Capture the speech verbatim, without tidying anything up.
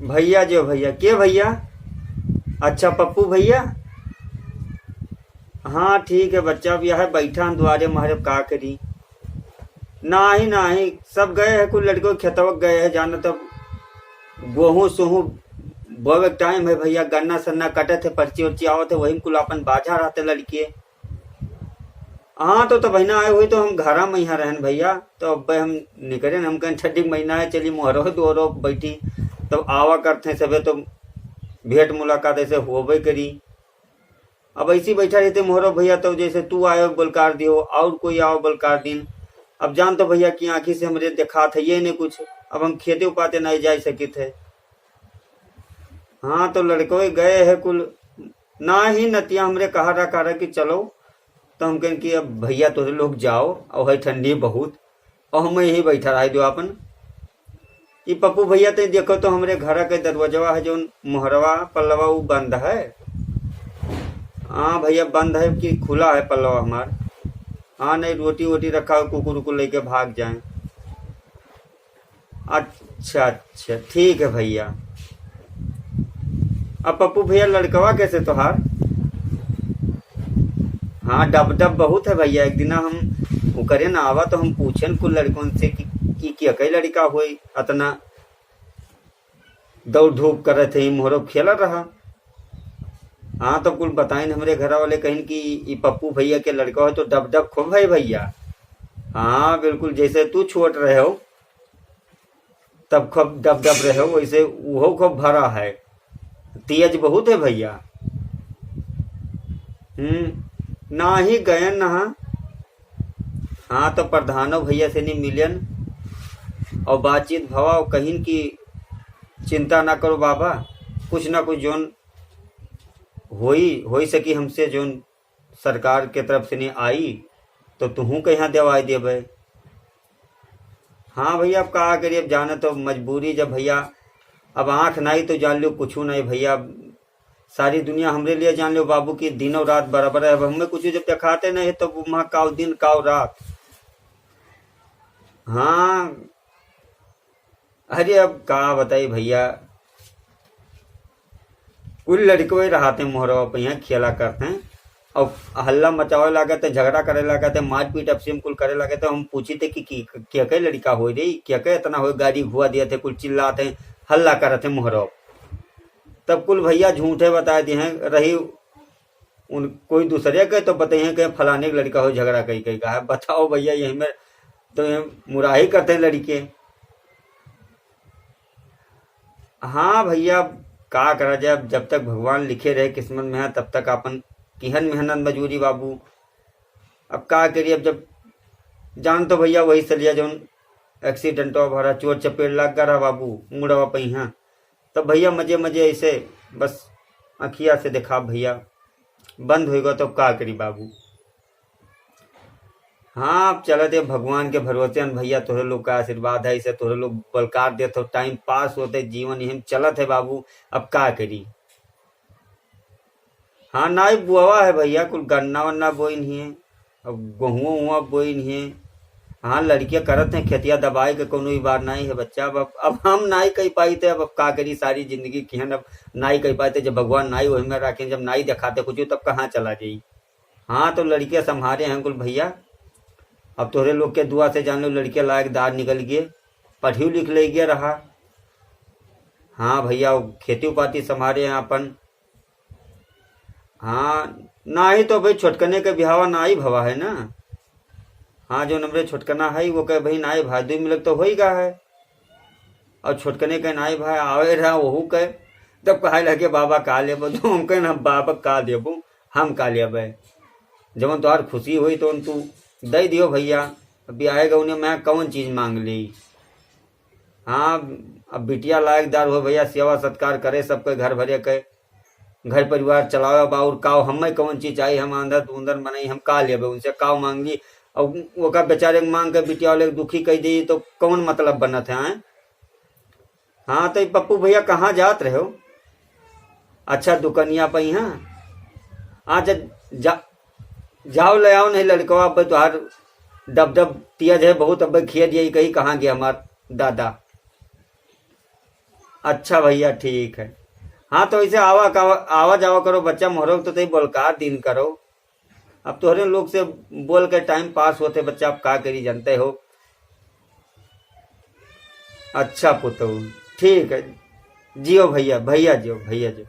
भइया जो भइया, के भइया? अच्छा, पप्पू भइया। हाँ, ठीक है बच्चा, अब यह बैठा हैं दुआरे मारे, का करी? नाही, नाही, सब गए हैं, कुल लड़िकवा खेतवा गए हैं, जाना तब गोहूँ सोहूँ बोवे के टाइम है भइया, गन्ना सन्ना कटत है, पर्ची उर्ची आवत है, वही में कुल आपन बाझा रहते लड़िके। हाँ, तो तब बहिना आए हुई तो हम घरा में यहाँ रहन भइया, तो अब हम निकरेन, हम कहेन ठंडी के महीना है, चली मोहरो दुआरो बैठी, तब आवा करते हैं सबे, तो भेंट मुलाकात ऐसे होबे करी। अब ऐसी बैठा रहते मोहरो भइया, तो जैसे तू आयो बलकार दियो, और कोई आओ बलकार दिन। अब जान तो भइया कि आँखी से हमरे देखात है ये नहीं कुछ, अब हम खेते उपाते नहीं जा सकित है। हाँ, तो लड़िकवे गए है कुल, नाही नतिया हमरे कहा रहा, कहा रहा कि चलो, तो हम कहेन कि अब भइया तोहरे लोग जाओ, और है ठंडी बहुत, और हम यहीं बैठा रहा जो आपन। ई पप्पू भइया, ते देखो तो हमरे घर के दरवाजवा है, जौन मोहरवा पल्लवा, उ बंद है। हाँ भइया, बंद है कि खुला है पल्लवा हमार? हाँ, नहीं, रोटी वोटी रखा हो, कुकुर उकुर लेके भाग जाए। अच्छा, अच्छा, ठीक है भइया। अब पप्पू भइया, लड़िकवा कैसे तोहार? हाँ, डब डब बहुत है भइया। एक दिन हम उकरे ना आवा तो हम पूछेन कुल लड़िकवन से कि, कि, कि अकई लड़िका होई अतना दौड़ धूप करत है, मोहरो खेलत रहा। हाँ, तो कुल बताइन, हमरे घरा वाले कहिन कि ई पप्पू भइया के लड़िका हो तो डब डब खूब है भइया। हाँ, बिल्कुल जैसे तू छोट रहे हो, तब खूब डब डब रहे हो, वैसे उहो खूब भरा है, तेज बहुत है भइया। हम्म, नाही गयन नहा। हाँ, तो प्रधानो भइया से नहीं मिलियन और बातचीत भवा और कहिन कि चिंता ना करो बाबा, कुछ ना कुछ जौन होई, होई सकी हमसे जौन सरकार के तरफ से नहीं आई, तो तुहूँ के यहाँ देवाई देबे। हाँ भइया, अब का करी, अब जाने तो मजबूरी जब भइया, अब आँख नहीं तो जान लो कुछ नहीं भइया, सारी दुनिया हमरे लिए जान लो बाबू कि दिनों रात बराबर है। अब हमें कुछ जब देखाते नहीं तो वहाँ काव दिन काव रात। हाँ, अरे अब का बताई भइया, कुल लड़िकवे रहते मोहरवा पे यहाँ खेला करते हैं और हल्ला मचावे लागत है, झगड़ा करे लागत है, मारपीट अपसेम कुल करे लागत है। हम पूछी थे कि, कि, क्या के लड़िका हो रही, क्या के इतना हो गाड़ी घुआ दिया थे, कुल चिल्लाते हैं, हल्ला करते हैं मोहरवा। तब कुल भइया झूठे बताए दिए हैं, रही उन कोई दूसरे के तो बताइए कि फलाने के लड़िका हो झगड़ा कई कई का है। बताओ भइया, यही में तो ये मुराही करते हैं लड़िके। हाँ भइया, अब का करा जाए, अब जब तक भगवान लिखे रहे किस्मत में है, तब तक अपन किहन मेहनत मजूरी बाबू। अब का करी, अब जब जान तो भइया वही सलिया जौन एक्सीडेंट हुआ भरा, चोट चपेट लग गया रहा बाबू, मुड़वा पहिया। तब भइया मजे मजे ऐसे बस अखिया से देखा भइया, बंद होइगा तो का करी बाबू। हाँ, अब चलत है भगवान के भरोसे हन भइया, तोहरे लोग का आशीर्वाद है, इसे तोहरे लोग बलकार देत हो, टाइम पास होते, जीवन यही में चलत है बाबू, अब का करी। हाँ, नाई बुआवा है भइया, कुल गन्ना वन्ना बोइन ही है, अब गोहुआ उहुआ बोइन ही है। हाँ, लड़िके करत हैं खेतिया दबाए के, कोनो ई बार नाई है बच्चा। अब, अब, अब हम नाई कही पाई थे, अब, अब का करी, सारी जिंदगी किहन अब नाई कही पाई थे, जब भगवान नाई वही में रखें, जब नाई देखाते कुछ तब कहाँ चला जाई। हाँ, तो लड़िके संभारे हैं कुल भइया। अब तोहरे लोग के दुआ से जान लो, लड़िके लायकदार निकल गए, पढ़ियो लिख ले गया रहा। हाँ भइया, वो खेती उपाती संभारे हैं अपन। हाँ, नाही तो भाई छोटकने के बिहावा नाही भवा है ना। हाँ, जो हमरे छोटकना है, वो कहे भाई नाही भाई, दुई मिलक तो होई गा है। और छोटकने के नाही भाई आवे रहा, वहू कहे, तब कहे लगे, "बाबा का लेबो?" तो हम कहे ना, "बाबा का देबो, हम का लेबे? जवन तोहार खुशी होई तो तू दे दियो भइया।" अभी आएगा उन्हें मैं कौन चीज मांग ली। हाँ, अब बिटिया लायकदार हो भइया, सेवा सत्कार करे सबके घर भरे के, घर परिवार चलावे बा, और काव हमें कौन चीज चाहिए, हम आंधर उंधर मनई, हम का लेबे उनसे, काव मांगी। और ओका बेचारे के मांग के बिटिया वाले के दुखी कह दी तो कौन मतलब बनत है, आए? हाँ, तो ई पप्पू भइया कहाँ जात रहे हो? अच्छा, दुकनिया पे यहाँ। हाँ, जा, जा, जाओ ले आओ, नहीं लड़कवा अब तोहार डब डब तियज है बहुत, अब खिया दिया, कही कहाँ गया हमार दादा। अच्छा भइया, ठीक है। हाँ, तो ऐसे आवा का, आवा जावा करो बच्चा, मोहरो तो तई बोलका दिन करो। अब तोहरे लोग से बोल के टाइम पास होते बच्चा, अब का करी जानते हो। अच्छा पुतऊ, ठीक है, जियो भइया, भइया जियो, भइया जियो।